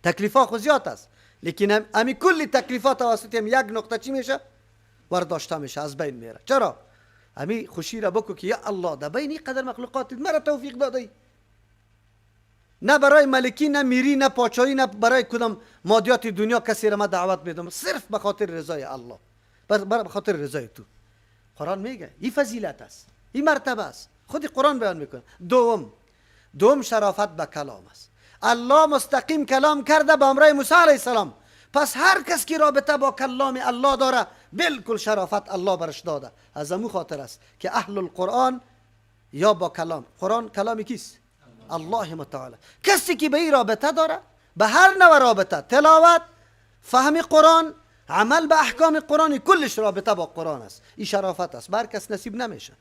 تکلیفا خو زیاد است، لیکن امی کل تکلیفا توسط هم یک نقطه چی میشه؟ ورداشته میشه، از بین میره. چرا؟ امی خوشی را بکو که یا الله در بین قدر مخلوقات مرا توفیق دادی، نه برای ملکی، نه میری، نه پاچایی، نه برای کدام مادیات دنیا کسی را ما دعوت میدم، صرف به خاطر رضای الله، به خاطر رضای تو. قرآن میگه این فضیلت است، این مرتبه است، خود قرآن بیان میکنه. دوم شرافت به کلام است. الله مستقیم کلام کرده به امرای موسی علیه السلام، پس هر کس که رابطه با کلام الله داره بالکل شرافت الله برش داده. از امو خاطر است که اهل القرآن یا با کلام قرآن، کلام کیست؟ الله متعال. کسی که به این رابطه داره، به هر نوع رابطه، تلاوت، فهم قرآن، عمل به احکام قرآن، کلش رابطه با قرآن است. این شرافت است، بر کس نصیب نمیشه.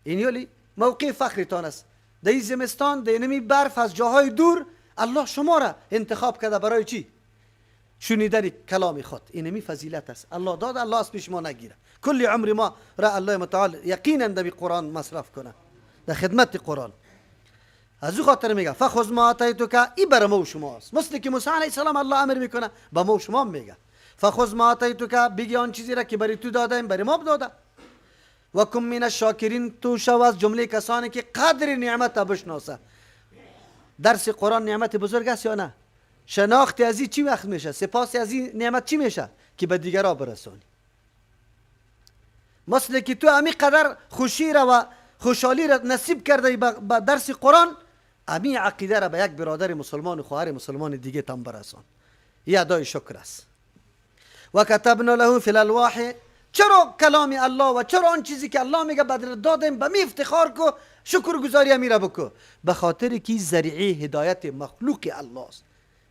این یالی موقع فخرتان است. در این زمستان، در اینمی برف، از جاهای دور الله شما را انتخاب کرده برای چی؟ شنیدن کلام خود. اینمی فضیلت است، الله داد، الله از پیش ما نگیره. کل عمر ما را الله متعال یقینا در قرآن مصرف کنه، در خدمت قرآن. از او خاطر میگه فخذ ما آتیتک، ای بر ما و شما است. مثل که موسی علیه السلام الله امر میکنه، با ما و شما میگه فخذ ما آتیتک، بگی آن چیزی را که برای تو دادیم برای ما داده. و کن من الشاکرین، تو شو از جمله کسانی که قدر نعمت بشناسه. درس قرآن نعمت بزرگ است یا نه؟ شناخت از این چی وقت میشه؟ سپاس از این نعمت چی میشه؟ که به دیگران برسانی. مثل که تو امی قدر خوشی را و خوشحالی را نصیب کرده به درس قرآن، امی عقیده را به یک برادر مسلمان و خواهر مسلمان دیگه تام برسان. این ادای شکر است. و کتبنا له فی الالواح، چرا کلام الله و چرا آن چیزی که الله میگه بدر دادیم به می افتخار کو، شکرگزاری امی را بکو، به خاطر که ذریعه هدایت مخلوق الله است.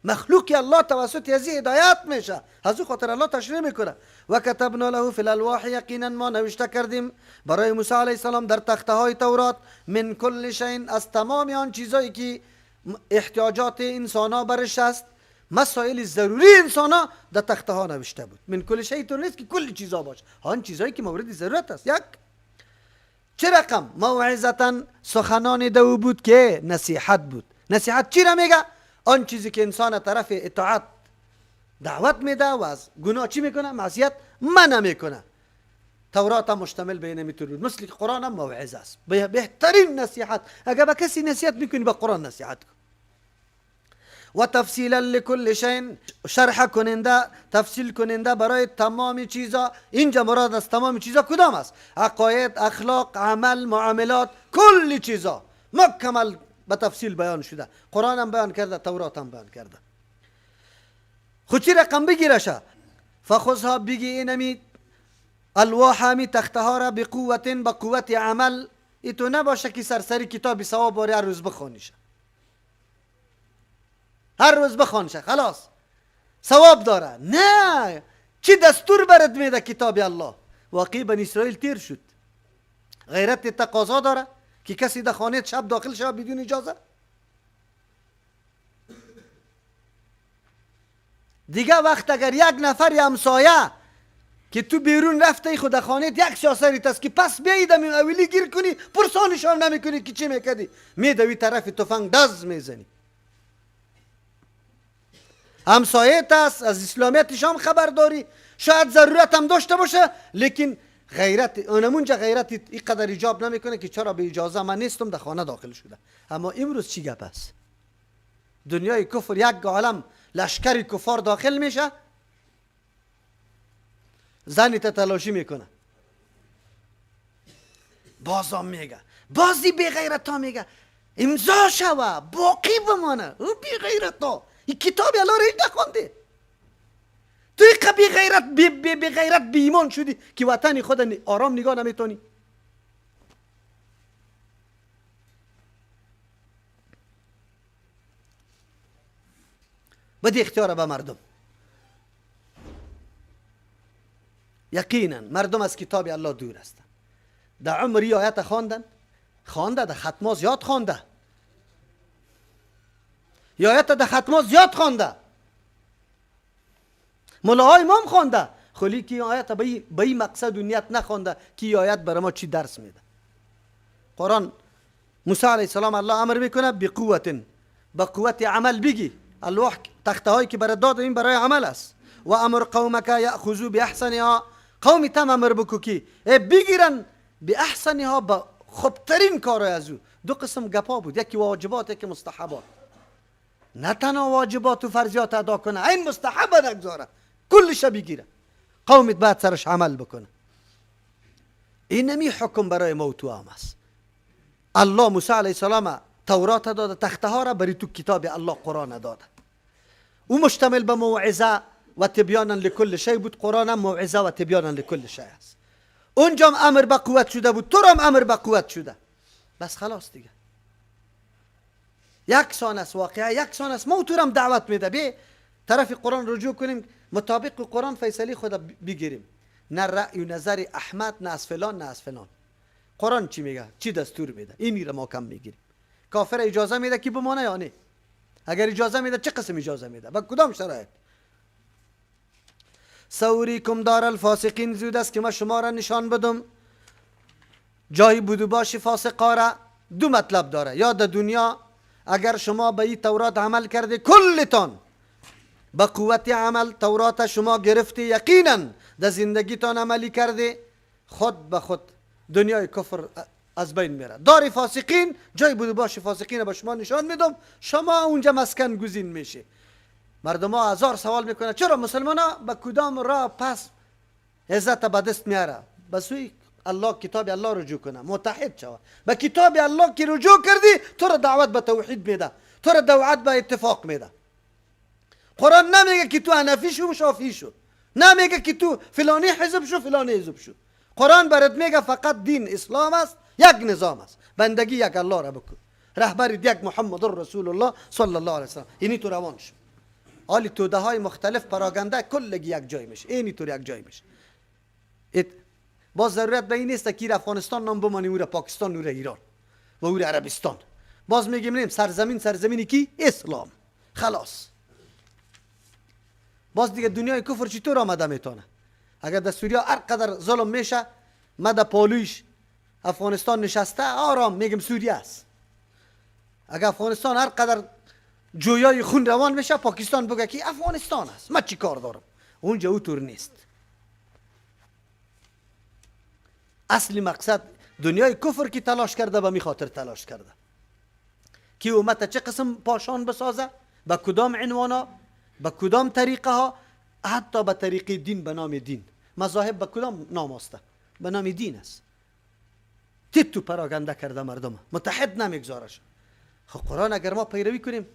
مخلوق الله توسط از هدایت میشه، از او خاطر الله تشریح میکنه. و کتبنا له فی الالواح، یقینا ما نوشته کردیم برای موسی علیه السلام در تخته های تورات، من کل شیء، از تمام آن چیزایی که احتیاجات انسان ها برش است، مسائل ضروری انسان ها در تخته ها نوشته بود. من کل شیء تو نیست که کل چیزا باشه، آن چیزایی که مورد ضرورت است. یک چه رقم موعظتا، سخنان دو بود که نصیحت بود. نصیحت چی را میگه؟ آن چیزی که انسان طرف اطاعت دعوت میده و از گناه چی میکنه؟ معصیت منع میکنه. تورات هم مشتمل به اینمی طور بود، مثل که قرآن هم موعظه است، بهترین نصیحت. اگر به کسی نصیحت میکنی به قرآن نصیحت کن. و تفصیلا لکل شیء، شرح کننده، تفصیل کننده برای تمام چیزا. اینجا مراد از تمام چیزا کدام است؟ عقاید، اخلاق، عمل، معاملات، کل چیزا مکمل به تفصیل بیان شده. قرآن هم بیان کرده، تورات هم بیان کرده. خود چی رقم بگیرشه؟ فخذها، بگی اینمی الواح، همی تخته ها را، بقوت، به قوت عمل. ای تو نباشه که سرسری کتاب ثواب باری هر روز بخوانیشه، هر روز بخوانشه خلاص ثواب داره. نه، چی دستور برات میده کتاب الله؟ واقعی بنی اسرائیل تیر شد. غیرت تقاضا داره که کسی در خانه شب داخل شود بدون اجازه؟ دیگه وقت اگر یک نفر همسایه که تو بیرون رفته خود خانه یک سیاسری است که پس بیایی دمی اولی گیر کنی، پرسانش هم نمیکنی که چی میکردی، میدوی طرف تفنگ دز میزنی. همسایه است، از اسلامیتش هم خبر داری، شاید ضرورت هم داشته باشه، لیکن غیرت اونمونجا غیرت اینقدر ایجاب نمیکنه که چرا به اجازه من نیستم در خانه داخل شده. اما امروز چی گپ است؟ دنیای کفر یک عالم لشکر کفار داخل میشه، زنی تا تلاشی میکنه، بازم میگه، بازی بی غیرت ها میگه امضا شوه باقی بمانه. او بی غیرت ها این کتاب الله را هیچ نخوانده. تو اینقدر بی غیرت، بی, بی, بی غیرت، بی ایمان شدی که وطن خود آرام نگاه نمیتونی. بدی اختیار به مردم. یقینا مردم از کتاب الله دور هستند. در عمری آیت خواندن، خوانده، در ختما زیاد خوانده، یا آیت در ختما زیاد خوانده، ملاهای ما هم خوانده، خلی که آیت به این مقصد و نیت نخوانده که آیت برای ما چی درس میده. قرآن موسی علیه السلام الله امر میکنه بقوت، با قوت عمل بگی. الواح تخته هایی که برای داد این برای عمل است. و امر قومک یأخذوا باحسنها، قومی تم امر بکو که بگیرن باحسنها، با خوبترین کارهای از او. دو قسم گپا بود، یکی واجبات یکی مستحبات. نه تنها واجبات و فرضیات ادا کنه، این مستحب نگذاره، کلش بگیره، قومت باید سرش عمل بکنه. این نمی حکم برای موت و عام است. الله موسی علیه السلام تورات داده، تخته ها را برای تو کتاب الله قرآن داده. او مشتمل به موعظه و تبیانا لکل شی بود. قرآن موعظه و تبیانا لکل شی است. اونجا امر به قوت شده بود، تو را امر به قوت شده، بس خلاص دیگه. یکسان است، واقعا یکسان است. ما تو را دعوت میده بی طرف قرآن رجوع کنیم، مطابق قرآن فیصله خود بگیریم، نه رأی و نظر احمد، نه از فلان نه از فلان. قرآن چی میگه، چی دستور میده، اینی را ما کم میگیریم. کافر اجازه میده که بمانه یا نه؟ اگر اجازه میده چه قسم اجازه میده، با کدام شرایط؟ سوریکم دار الفاسقین، زود است که ما شما را نشان بدم جای بود و باش فاسقا را. دو مطلب داره، یا در دنیا اگر شما به این تورات عمل کرده کلتان با قوت عمل تورات شما گرفتی، یقینا در زندگیتان عملی کرده، خود به خود دنیای کفر از بین میره. دار فاسقین، جای بود باش فاسقین به شما نشان میدم، شما اونجا مسکن گزین میشه. مردم ها هزار سوال میکنه چرا مسلمان ها به کدام راه پس عزت به دست میاره؟ به سوی الله، کتاب الله رجوع کنه، متحد شوه. به کتاب الله که رجوع کردی تو را دعوت به توحید میده، تو را دعوت به اتفاق میده. قرآن نمیگه که تو حنفی شو و شافعی شو، نمیگه که تو فلانی حزب شو فلانی حزب شو. قرآن برات میگه فقط دین اسلام است، یک نظام است، بندگی یک الله را بکن، رهبر یک محمد رسول الله صلی الله علیه وسلم. اینی تو روان شو. حالی توده های مختلف پراگنده کلگی یک جای میشه، اینی طور یک جای میشه. باز ضرورت به این نیست که افغانستان نام بمانی، او را پاکستان، او را ایران و او را عربستان. باز میگیم نیم سرزمین، سرزمینی کی؟ اسلام. خلاص. باز دیگه دنیای کفر چطور آمده میتونه؟ اگر در سوریه هر قدر ظلم میشه، ما در پالویش افغانستان نشسته آرام میگم سوریه است. اگر افغانستان هر قدر جویای خون روان میشه، پاکستان بگه که افغانستان است، من چی کار دارم؟ اونجا اوطور نیست. اصل مقصد دنیای کفر که تلاش کرده به می خاطر تلاش کرده که امت چه قسم پاشان بسازه، به کدام عنوانا، به کدام طریقه ها، حتی به طریقه دین به نام دین. مذاهب به کدام نام است؟ به نام دین است. تیتو پراگنده کرده مردم، متحد نمیگذارش. خب قرآن اگر ما پیروی کنیم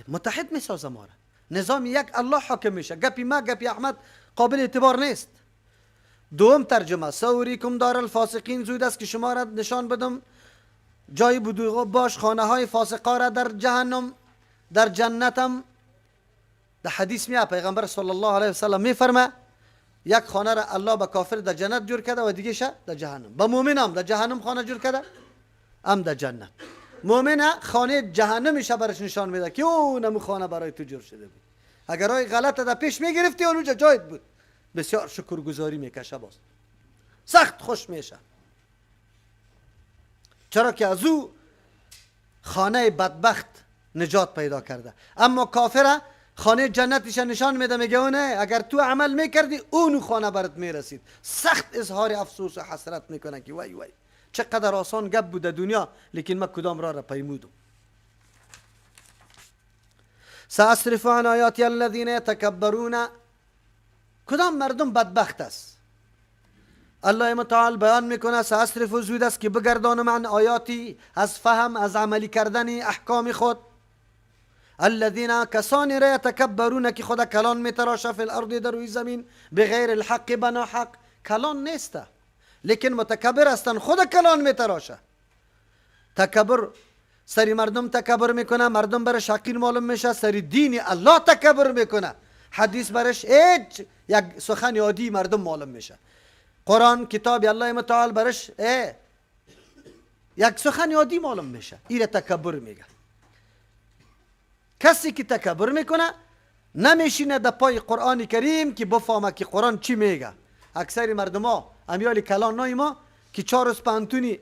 متحد میسازه ما را. نظام یک الله حاکم میشه، گپی ما گپی احمد قابل اعتبار نیست. دوم ترجمه سوریکم دار الفاسقین، زود است که شما را نشان بدم جای بود باش خانه های فاسقا را در جهنم، در جنتم. در حدیث میاد پیغمبر صلی الله علیه و سلم میفرمه یک خانه را الله به کافر در جنت جور کرده و دیگه شه در جهنم. به مؤمن هم در جهنم خانه جور کرده هم در جنت. مؤمن خانه جهنمش برش نشان میده که اونم خانه برای تو جور شده بود، اگر راه غلط در پیش میگرفتی اونجا جایت بود. بسیار شکرگزاری میکشه، باز سخت خوش میشه، چرا که از او خانه بدبخت نجات پیدا کرده. اما کافره خانه جنتش نشان میده، میگه اونه اگر تو عمل میکردی اونو خانه برات میرسید. سخت اظهار افسوس و حسرت میکنه که وای وای چقدر آسان گپ بوده دنیا، لیکن من کدام راه را پیمودم. سأصرف عن آیاتی الذین یتکبرون، کدام مردم بدبخت است؟ الله متعال بیان میکنه سأصرف، زود است که بگردانم عن آیاتی، از فهم، از عملی کردن احکام خود، الذین کسانی را یتکبرون که خود کلان میتراشه فی الارض در روی زمین، بغیر الحق بنا حق. کلان نیسته لیکن متکبر هستن، خود کلان میتراشه. تکبر سری مردم تکبر میکنه، مردم برش حقیر معلوم میشه، سری دین الله تکبر میکنه. حدیث برش هیچ یک سخن عادی مردم معلوم میشه، قرآن کتاب الله متعال برش یک سخن عادی معلوم میشه. ایره تکبر میگه. کسی که تکبر میکنه نمیشینه در پای قرآن کریم که بفهمه که قرآن چی میگه. اکثر مردم ها امیال کلان نای ما که 4 روز پانتونی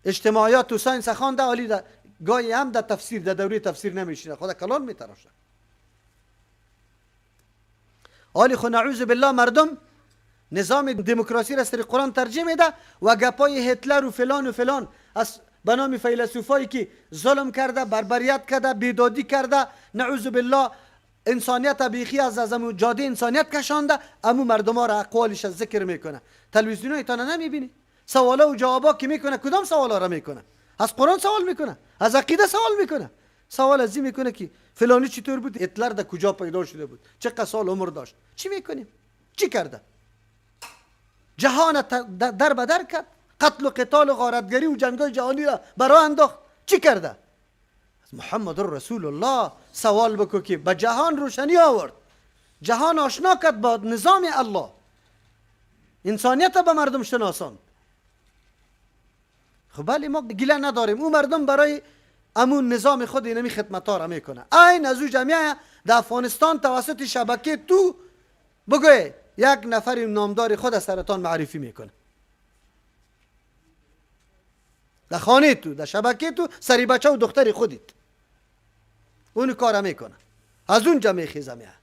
اجتماعیات و science خوانده، عالی در گاهی هم در تفسیر، در دوره تفسیر نمیشینه، خدا کلان میتراشه. حالی خو نعوذ بالله مردم نظام دموکراسی را سر قرآن ترجیح میده و گپای هتلر و فلان و فلان از به نام فیلسوفایی که ظلم کرده، بربریت کرده، بیدادی کرده، نعوذ بالله انسانیت بیخی از امو جاده انسانیت کشانده، امو مردم ها را اقوالش از ذکر میکنه. تلویزیون های تانه نمیبینی سوالا و جوابا که میکنه، کدام سوالا را میکنه؟ از قرآن سوال میکنه، از عقیده سوال میکنه، سوال از این میکنه که فلانی چطور بود، هتلر در کجا پیدا شده بود، چه سال عمر داشت، چی میکنیم، چی کرده، جهان در به در کرد، قتل و قتال و غارتگری و جنگای جهانی را برای انداخت، چی کرده؟ از محمد رسول الله سوال بکو که به جهان روشنی آورد، جهان آشنا کرد با نظام الله، انسانیت به مردم شناساند. خب بله ما گله نداریم، او مردم برای امون نظام خود اینمی خدمت ها را میکنه. این از او جمعه در افغانستان توسط شبکه تو بگوی یک نفر نامدار خود از سرطان معرفی میکنه، در خانه تو، در شبکه تو، سری بچه و دختر خودت اون کار میکنه، از اونجا میخیزه میه.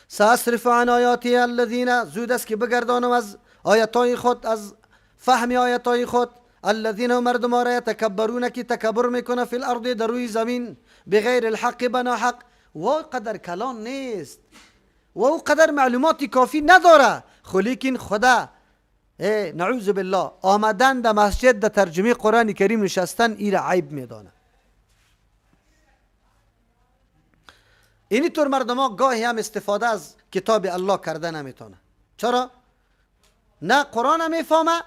سأصرف عن آیاتی الذین، زود است که بگردانم از آیتای خود، از فهم آیتای خود، الذین مردم را یتکبرون که تکبر میکنه، فی الارض در روی زمین، بغیر الحق بنا حق. و قدر کلان نیست و او قدر معلومات کافی نداره، خو لیکن خدا نعوذ بالله آمدن در مسجد در ترجمه قرآن کریم نشستن ای را عیب میدانه. اینی طور مردم ها گاهی هم استفاده از کتاب الله کرده نمیتونه. چرا؟ نه قرآن میفهمه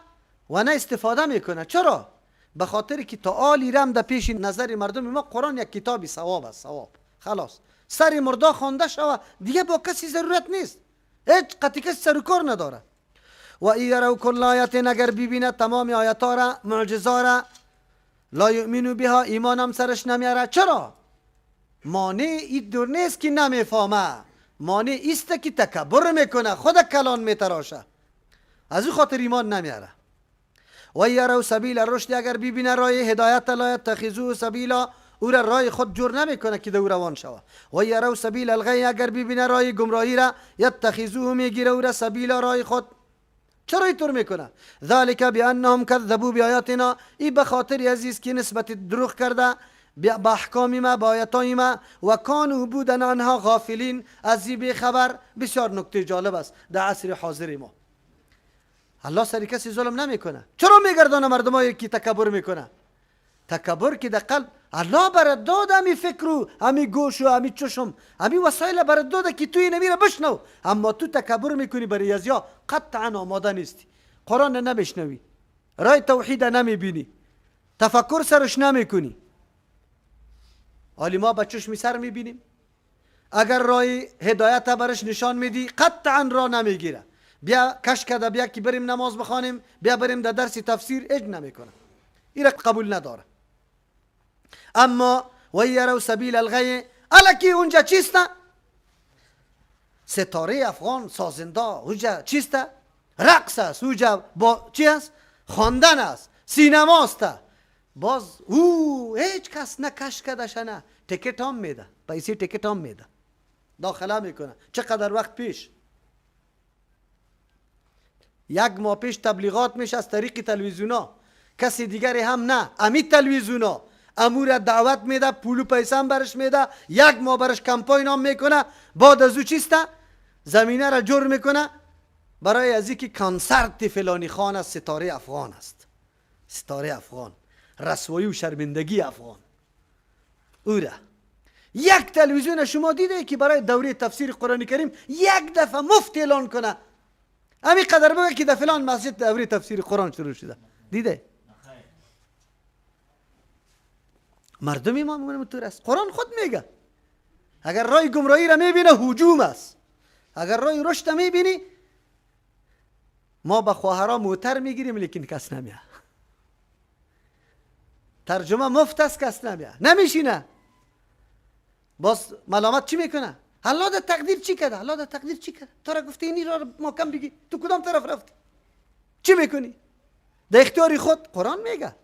و نه استفاده میکنه. چرا؟ به خاطر که تا آلی رم در پیش نظر مردم ما قرآن یک کتابی ثواب است، ثواب خلاص سر مردا خوانده شوه، دیگه با کسی ضرورت نیست، هیچ قطعی کسی سر و کار نداره. و این یروا کل آیت، اگر ببینه تمام آیت ها را، معجزه را، لا یؤمنوا بها، ایمان هم سرش نمیاره. چرا؟ مانع این دور نیست که نمیفهمه، مانع ایست که تکبر میکنه، خود کلان میتراشه، از او خاطر ایمان نمیاره. و یروا سبیل الرشد، اگر ببینه راه هدایت، لا یتخذوه سبیلا، او را راه خود جور نمیکنه که دو روان شوه. و یروا سبیل الغی، اگر ببینه راه گمراهی را، یتخذوه، میگیره او را سبیلا، راه خود. چرا اینطور میکنه؟ ذالک بانهم کذبوا بآیاتنا، ای به خاطر عزیز که نسبت دروغ کرده به احکام ما، به آیتای ما، و کانوا بودن عنها غافلین، از بی خبر. بسیار نکته جالب است در عصر حاضر ما. الله سر کسی ظلم نمیکنه. چرا میگردانه مردمایی که تکبر میکنه؟ تکبر که در قلب الله برات داد، همی فکر و همی گوش و همی چشم، همی وسایل برات داده که تو اینمی را بشنو، اما تو تکبر میکنی برای ازیا، قطعا آماده نیستی، قرآن نمیشنوی، رای توحید نمیبینی، تفکر سرش نمیکنی. حالی ما با چشم سر میبینیم، اگر رای هدایت برش نشان میدی قطعا را نمیگیره. بیا کش کرده، بیا که بریم نماز بخوانیم، بیا بریم در درس تفسیر، اج نمیکنه، این را قبول نداره. اما و یروا سبیل الغی، الکی اونجا چیست؟ ستاره افغان سازنده اونجا چیست؟ رقص است، اونجا با چی است؟ خواندن است، سینما است. باز او هیچ کس نه کش کردش نه، تکت هم میده، پیسه تکت هم میده، داخله میکنه. چقدر وقت پیش، یک ماه پیش تبلیغات میشه از طریق تلویزیونا، کسی دیگری هم نه، امی تلویزیونا امور دعوت میده، پول و پیسه هم برش میده، یک ماه برش کمپاین هم میکنه. بعد از او چیسته؟ زمینه را جور میکنه برای از اینکه کنسرت فلانی خان است، ستاره افغان است، ستاره افغان، رسوایی و شرمندگی افغان. او را یک تلویزیون شما دیده که برای دوره تفسیر قرآن کریم یک دفعه مفت اعلان کنه، همین قدر بگه که در فلان مسجد دوره تفسیر قرآن شروع شده؟ دیده؟ مردمی ما میمونه است. قرآن خود میگه اگر رای گمراهی را میبینه هجوم است، اگر رای رشد میبینی، ما به خواهرا موتر میگیریم لیکن کس نمیه، ترجمه مفت است کس نمیه، نمیشینه. باز ملامت چی میکنه؟ الله در تقدیر چی کرده؟ الله در تقدیر چی کرده؟ تو را گفته اینی را محکم بگی، تو کدام طرف رفتی؟ چی میکنی؟ در اختیار خود. قرآن میگه.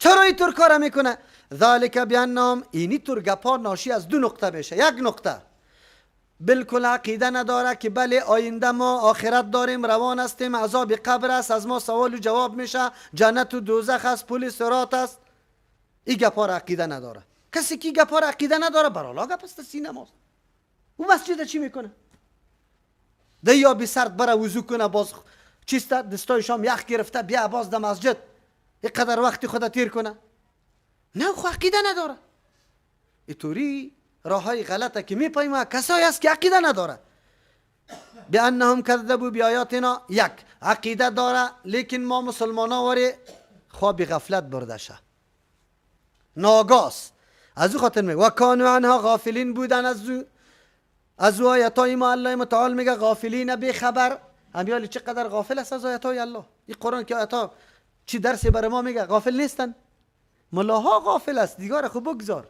چرا اینطور کار میکنه؟ ذالک بانهم، اینی طور گپا ناشی از دو نقطه میشه. یک نقطه بالکل عقیده نداره که بله آینده ما آخرت داریم، روان هستیم، عذاب قبر است، از ما سوال و جواب میشه، جنت و دوزخ است، پل صراط است. این گپا را عقیده نداره. کسی که گپا را عقیده نداره برالا گپ است سینه ماست. او مسجد چی میکنه؟ ده یا بی سرد بره وضو کنه، باز چیست دستای شام یخ گرفته بیا باز در مسجد اینقدر وقتی خود تیر کنه. نه، خو عقیده نداره. اینطوری راه های غلطه که میپاییم کسایی است که عقیده نداره. بانهم کذبوا بیایاتنا، یک عقیده داره لیکن ما مسلمان ها وری خواب غفلت برده شه، ناگاس. از او خاطر میگه و کانوا عنها غافلین بودن از او آیتای ما. الله متعال میگه غافلین، بی خبر. امیالی چقدر غافل است از آیتای الله. این قرآن که آیتا چی درسی برای ما میگه، غافل نیستن. ملاها غافل است، دیگار خو بگذار.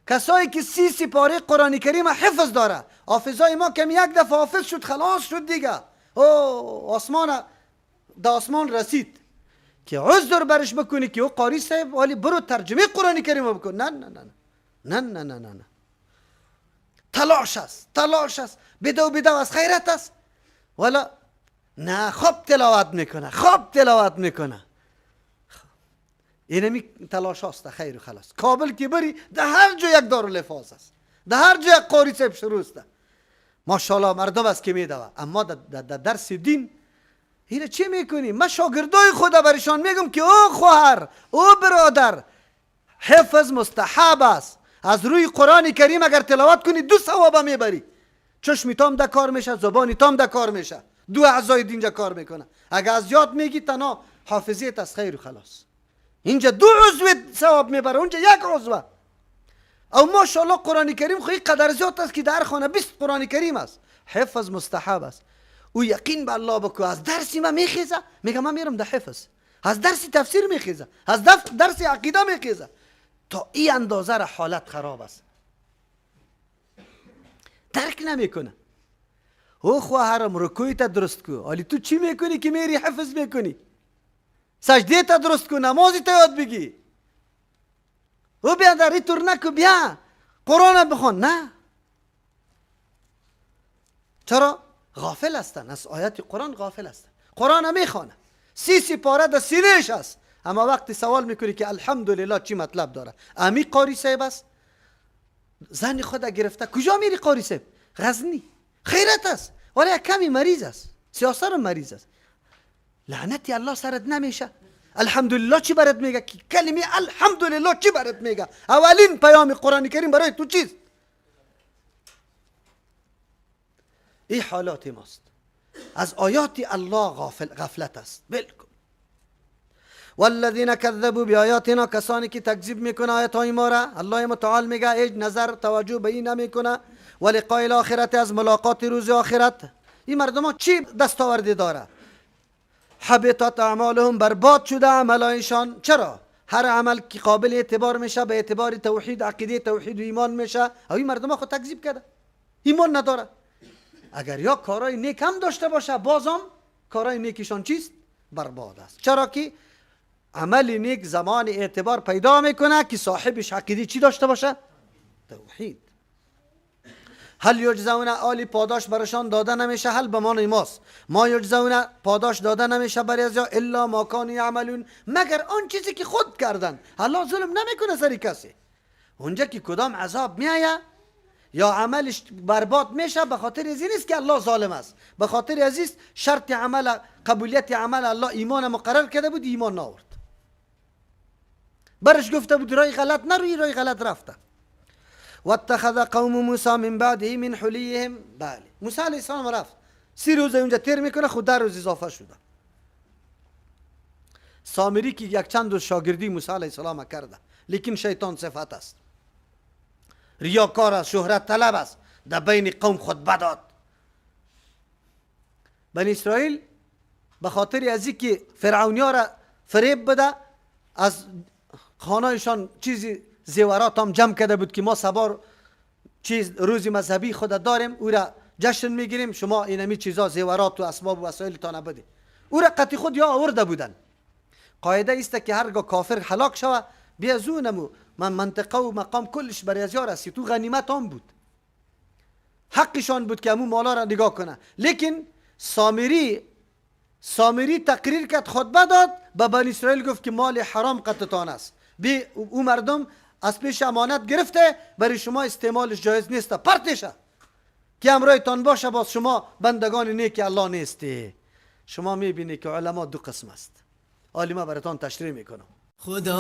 کسایی که 30 سپاره قرآن کریم حفظ داره، حافظای ما کم یک دفعه حافظ شد خلاص شد دیگه، او آسمان در آسمان رسید که عذر برش بکنی که او قاری صاحب ولی برو ترجمه قرآن کریم بکن. نه نه نه نه نه نه نه نه، تلاش است، تلاش است، بدو بدو از خیرت است. ولی نه، خوب تلاوت میکنه، خوب تلاوت میکنه. اینمی تلاش هاست خیر و خلاص. کابل که بری در هر جا یک دارالحفاظ است، در هر جا یک قاری صاحب شروع است. ماشاءالله مردم است که میدوه. اما در درس دین اینه چی میکنی؟ من شاگردای خود برشان میگم که او خواهر، او برادر، حفظ مستحب است. از روی قرآن کریم اگر تلاوت کنی 2 ثواب میبری. چشمی تام ده کار میشه، زبانی تام ده کار میشه، 2 اعضای دینجا کار میکنه. اگر از یاد میگی تنها حافظیت از خیر و خلاص. اینجا 2 عضو ثواب میبره، اونجا 1 عضو. او ماشاءالله قرآن کریم خیلی قدر زیاد است که در خانه 20 قرآن کریم است. حفظ مستحب است. او یقین به الله بکو. از درسی ما میخیزه میگه من میرم در حفظ، از درسی تفسیر میخیزه، از درس عقیده میخیزه. تا این اندازه را حالت خراب است، درک نمیکنه. او خواهرم رکوعی تا درست کو، حالی تو چی میکنی که میری حفظ میکنی؟ سجده تا درست کو، نمازی تا یاد بگی. او بیا در تور نکو، بیا قرآن بخوان. نه، چرا؟ غافل هستن از آیات قرآن، غافل هستن. قرآن میخوانه، 30 سپاره در سینهش است، اما وقتی سوال میکنی که الحمدلله چی مطلب داره، امی قاری صاحب است، زن خود گرفته کجا میری قاری صاحب؟ غزنی. خیرت است، ولی یک کمی مریض است، سیاست مریض است. لعنتی الله سرت نمیشه. الحمدلله چی برات میگه؟ کلمه الحمدلله چی برات میگه؟ اولین پیام قرآن کریم برای تو چیست؟ این حالات ماست. از آیات الله غافل، غفلت است بالکل. والذین کذبوا بیایاتنا، کسانی که تکذیب میکنه آیات های ما را، الله متعال میگه هیچ نظر توجه به این نمیکنه. و لقاء الاخرت، از ملاقات روز آخرت. این مردم ها چی دستاوردی داره؟ حبطت اعمالهم، برباد شده عملایشان. چرا؟ هر عمل که قابل اعتبار میشه به اعتبار توحید، عقیده توحید و ایمان میشه. او این مردم ها خود تکذیب کرده، ایمان نداره. اگر یا کارای نیک هم داشته باشه، بازم کارای نیکشان چیست؟ برباد است. چرا که عمل نیک زمان اعتبار پیدا میکنه که صاحبش عقیده چی داشته باشه؟ توحید. هل یجزون، آلی پاداش برشان داده نمیشه. هل به معنی ماست، ما یجزون پاداش داده نمیشه برای از الا ما کانوا یعملون، مگر آن چیزی که خود کردن. الله ظلم نمیکنه سر کسی. اونجا که کدام عذاب میآید یا عملش برباد میشه، به خاطر از این نیست که الله ظالم است، به خاطر از این شرط عمل، قبولیت عمل الله ایمان مقرر کرده بود، ایمان نآورد. برش گفته بود رای غلط نروی، رای غلط رفته. واتخذ قوم موسی من بعده من حلیهم. بله، موسی علیه السلام رفت 30 روز اونجا تیر میکنه، خود 10 روز اضافه شده. سامری که یک چند روز شاگردی موسی علیه السلام کرده، لیکن شیطان صفت است، ریاکار است، شهرت طلب است، در بین قوم خطبه داد. بنی اسرائیل به خاطر از اینکه فرعونیا را فریب بده، از خانهشان چیزی زیورات هم جمع کرده بود که ما سبار چیز روز مذهبی خود داریم، او را جشن میگیریم، شما اینمی چیزا زیورات و اسباب و وسایل تا نبده. او را قطعی خود یا آورده بودن. قاعده است که هرگاه کافر هلاک شوه، بیا زونمو من منطقه و مقام کلش برای از رسید. تو غنیمت هم بود، حقشان بود که امو مالا را نگاه کنه. لیکن سامری تقریر کرد، خطبه داد به بنی اسرائیل، گفت که مال حرام قطتان است، بی او مردم از پیش امانت گرفته، برای شما استعمالش جایز نیست، پرتشه که امرایتان باشه، باز شما بندگان نیک الله نیستی. شما میبینی که علما دو قسم است. حالی ما براتان تشریح میکنم. خدا.